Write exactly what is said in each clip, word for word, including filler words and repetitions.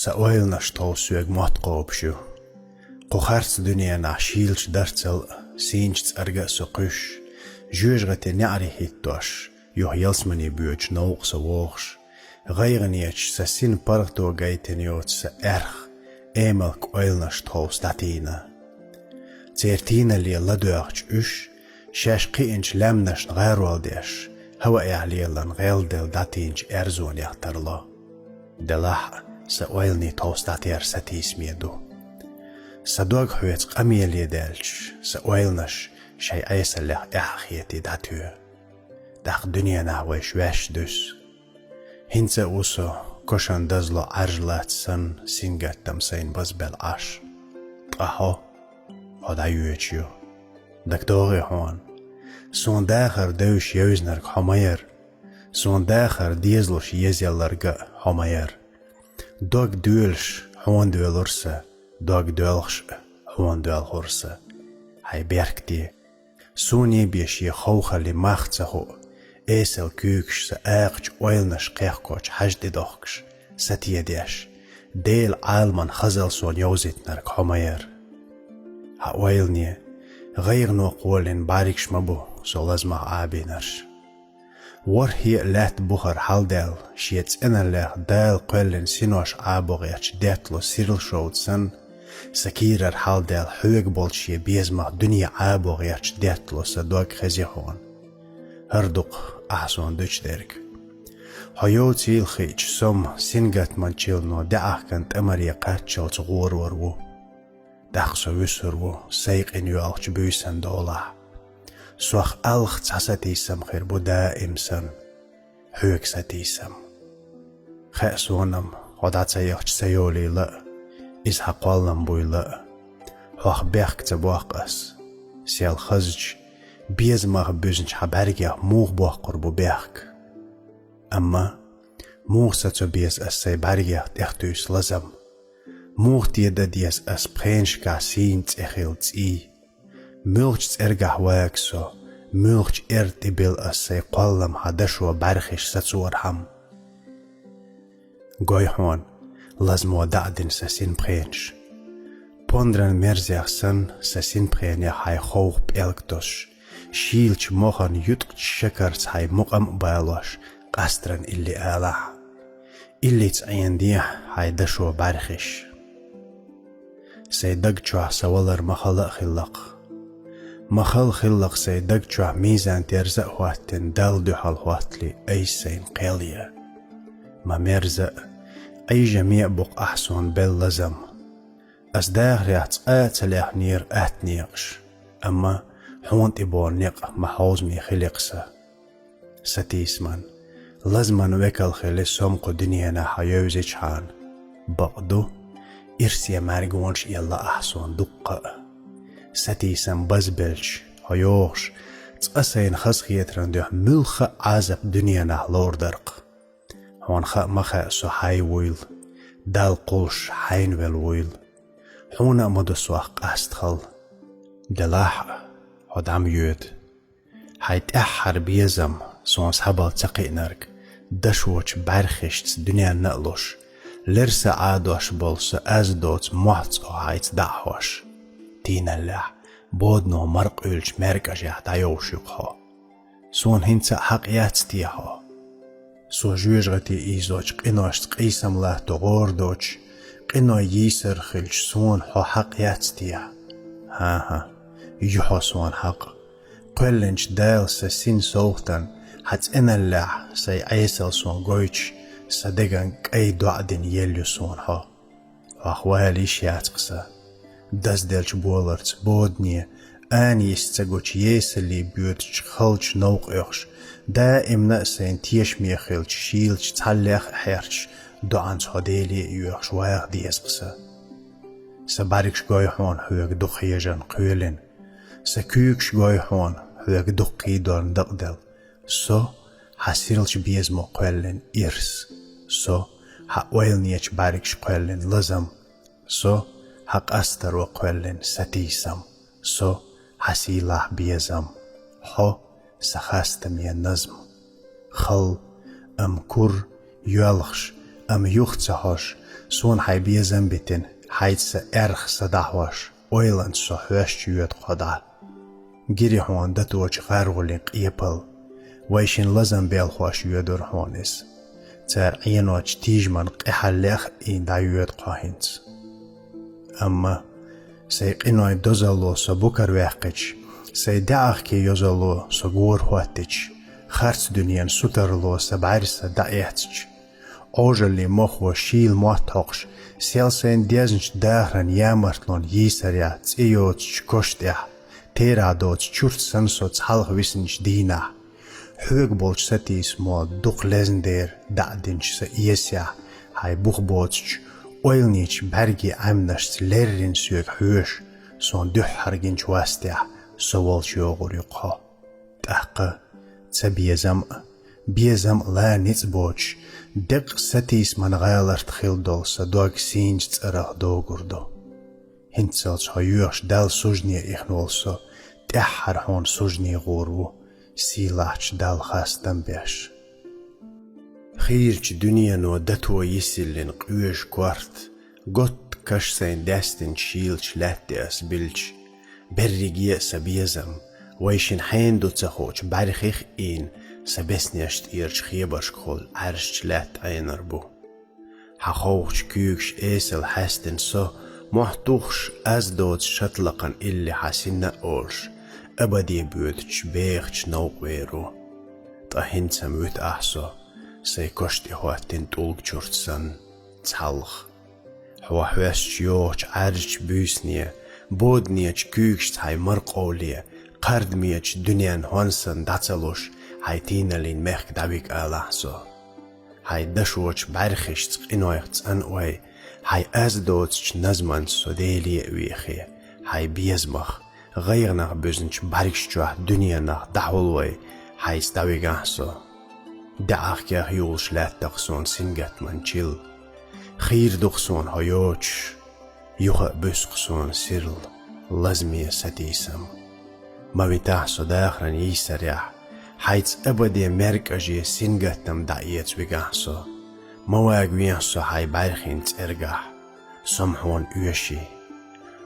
Сан ойланаш тхов соьга мотт кхобуш ю. Кху харц дуьненахь шийлачу дарцал а, сийначу цӀарга а со кхуьссуш, жоьжахати неӀаре хӀиттош, юха ялсамане боьдучу новкъа со вогӀуш, гӀайгӀанечу сан синан паргӀато гайтина йоцу сан аьрха, эмалка ойланаш тховса дӀатийна. Церан тийналле ладоьгӀча уьш, шаьш кхиъначу лаьмнашна гӀарол деш, хӀаваэхь леларна гӀелделла дӀатийначу аьрзонех тарло. Делахь а, сан ойланийн тховса дӀатер сатийсаме ду. Сан дог хьоьца къамеле даьлча, сан ойланаш шайн Ӏесаллех эхь а хетий дӀатоь. ТӀаккха дуьненахь вайша ваьш дуьсу. ХӀинца а ву со, кошан дазло Ӏаржлаца санна, сингаттам сайна базбелла Ӏаш. Ткъа хьо? Хьо дӀайоьдуш ю. ДагадогӀий хьуна? Суна дахар девзаш евзинарг хьо ма яра. Суна дахар дезалуш езъялларг а хьо ма яра. Дог доьлуш хьуна доьлура сан, дог доьлхуш а хьуна доьлхура сан. Хьайн беркате. Суне бен шен ховхаллин мах ца хуу, эсала куьйгаш сан акхачу ойланаш кхехкочу хьажа тӀедохкуш, сатедеш, Делан Ӏаламан хазалла суна йовзийтинарг хьо ма яра. Хьан ойлане, гӀайгӀано кхоллина бӀаьргаш ма бу со лазамах Ӏабийнарш. ВорхӀе а лаьтта бухара хьалдаьлла, шен цӀеналлех Дала кхоьллина синош Ӏабо гӀертачу деттало сирла шовда санна, сан кийрара хьалдаьлла хьоьга болчу шен безамах дуьне Ӏабо гӀертачу деттало сан дог хези хьуна. ХӀара дукха ахь суна дуьтуш дерг. Хьо йовцийла хиъча, со-м сингаттаман чиллано даьӀахкан тӀамаре кхаччалц гӀорор ву. ТӀаккха со вуьсур ву, сайкъина йоьлхучу буьйсан долахь. Сох аллах цхьа сатийсам хир бу даим санна, хьоьга сатийсам. Хаьа суна-м, хьо дӀа ца яхча ца йолийла а, иза хьан кхоллам буйла а. Хьох бехк ца боккху ас. Сел хазча, безамах буьзначу хьан бӀаьргех муха боккхур бу бехк? Амма муха сацо беза ас сайн бӀаьргех тӀехтуьйсу лазам? Муха теда деза ас пхенашкахь сийна цӀе хилла цӀий? Муьлхачу цӀергахь вага со, муьлхачу эр тӀебилла ас сайн кхоллам хьан дашо бӀаьрхиш сацорхьама? Гой хьуна, лазамо даӀдина сан синпхенаш. Пондран мерзех санна, сан синпхенех хьайн ховха пӀелг тосуш, шийлачу мохана юткъачу шакарца хьайн мукъам а балош, къастаран илли алахь. Иллица Ӏенадехьа хьайн дашо бӀаьрхиш. Сайн даг чохь сан валар ма хала а хилла-кх. Ма хала хилла-кх сайн даг чохь мийзан-терза а хӀоттина, Далла дуьхьал хӀоттале айса сайна кхел ян. Ма мерза а, Ӏийжаме а бу-кх ахь суна белла лазам. Ас дахарехь цкъа а ца лехнера атта некъаш, амма хьуна тӀебогӀу некъ ма хьовзаме хили-кх сан. Сатийсаман, лазаман векал хили со-м кху дуьненахь хьо евзичхьана. Бакъ ду, ирсе мӀаьргонаш елла ахь суна дуккха а. Сатийсам базбелча, хьо йогӀуш, цкъа сайна хазахетаран дуьхьа муьлхха а Ӏазап дуьненахь ловр дара-кх. Хьуна хаа ма хаьа со хьайн вуйла, Далла кхуллуш хьайна велла вуйла. Хьуна а ма ду сох къаста хала. Делахь а, хьо дӀа ма йоьду. Хьайн тӀаьххьара безам, суна схьабала ца кхиънарг, дашочу бӀаьрхишца дуьненна а луш, лерса Ӏадош болу сан аз доцу мохь цӀа хьайца дӀа а хьош, тийналлехь, бодано маркъуьйлучу маьркӀажехь дӀайовш ю-кх хьо. Суна хӀинца а хьакъ яц те хьо? Со жоьжахати ийзочу къиношца къийсам латто гӀора доцуш, къиной йийсар хилча, суна хьо хьакъ яц те? ХӀан-хӀа, ю хьо суна хьакъ. Кхоьллинчу Дала сан син совгӀатан, хьан цӀеналлехь сайн Ӏесал суна гойтуш, сан деган кӀай доӀа дина елла ю суна хьо. Хьох вала йиш яц-кх сан. Дазделлачу боларца бодане, ана йист ца гучу есаллий боьдучу халчу новкъа оьхуш, даимна а сайна тешаме хилча, шийлачу цхьаллех а хьерчаш, доӀанца хьо Деле а йоьхуш ваха деза-кх сан. Сан бӀаьргаш гой хьуна хьоьга дукха хьежарна кхоьлина. Сан куьйгаш гой хьуна хьоьга дукха кхийдорна дакъаделла. Со хьан сиралчу безамо кхоьллина ирс. Со хьан ойланечу бӀаьргаш кхоьллина лазам. Со хьан къастаро кхоьллина сатийсам. Со хьан сийлахь безам. Хьо сан хастаме назма. Хала, амма кура, йоьлхуш, амма юха ца хьожуш, Сона хьай безам битина, хьайца са аьрха са дӀахьош, ойланца со хьоьсташ йоьду кхо дӀа. Гири хьона даточу гӀаргӀулин къепал, вайшин лазам белхош йоьдур хьона иза. Цара Ӏеночу тижман къаьхьаллех а ийна дӀайоьду кхо хӀинца. Амма сайн къинойн дозалло со букарваьккхича, сайн даьӀахке йозалло со гора хӀоттича, харц дуьненан сутарло сан бӀаьрса дӀаэцча, Ӏожаллин мохо шийла мотт хьокхуш, сел сайна дезначу дахаран ямартлонан йийсарехь цӀе йоцучу коша тӀехь, терахь доцу чурт санна со цхьалха висинчу дийнахь, хьоьга болчу сатийсамо дукха лезна дера дӀа а динчу сан эсехь, хьайн бух боцучу ойланечу бӀаьргийн Ӏаьмнашца леррина соьга хьоьжуш, сон дуьххьара гинчу вастехь со волчу йогӀур ю кхо. ТӀаккха ца безам а, безам а ла ницкъ боцуш, деккъа сатийсаман гӀаларт хилла долу сан дог сийначу цӀарах догур ду. ХӀинццалц хьо йоьхуш Далла суждане ихна волу со, тӀаьххьара хьуна суждане гӀур ву, сийлахьчу Далла хастам беш. Хийрачу дуьнено дато йисиллина къоьжа корта, готта каш сайна даьстинчу шийлачу лаьтта ас билча, берриге а сан безам, вайшин хьенан ду ца хуучу бӀаьрхих а ийна, сан беснеш тӀерачу хебаршкахула Ӏаьржачу лаьтта Ӏенар бу. Хьан ховхачу куьйгаш эсала хьаьстина со, мохь тухуш, аз доцу шатлакхан илли хьан сина а олуш, абаде боьдучу бехачу новкъа вер ву. Ткъа хӀинца-м вуьту ахь со, сайн кош тӀе хӀоттина тӀулгачурт санна, цхьалха. Хьо хьоьстуш йогӀучу Ӏаьржачу буьйсане, боданечу куьйгашца хьайн маркъовле, кхардамечу дуьненан хӀонсан дӀа ца луш, хьайн тийналлин мехка дӀавига алахь со. Хьайн дашочу бӀаьрхишца къинойх цӀанъой, хьайн аз доцучу назманца со Деле а вехе, хьайн безамах, гӀайгӀанах буьзначу бӀаьргаш чохь дуьненах дӀахьулвой, хьайца дӀавигахь со. ДаьӀахкех юлуш лаьттах суна сингаттаман чилла. Хийра ду-кх суна хьо йоцуш, юха а буьсу-кх суна сирла, лазаме сатийсам. Ма витахь со дахаран йийсарехь, хьайца абаде меркӀаже сингаттам дӀаэца вигахь со. Ма вагавехь со хьайн бӀаьрхин цӀергахь, со-м хьуна оьший.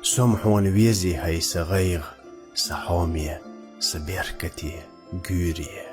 Со-м хьуна везий, хӀай сан гӀайгӀа, сан хьоме, сан беркате, гуьйре.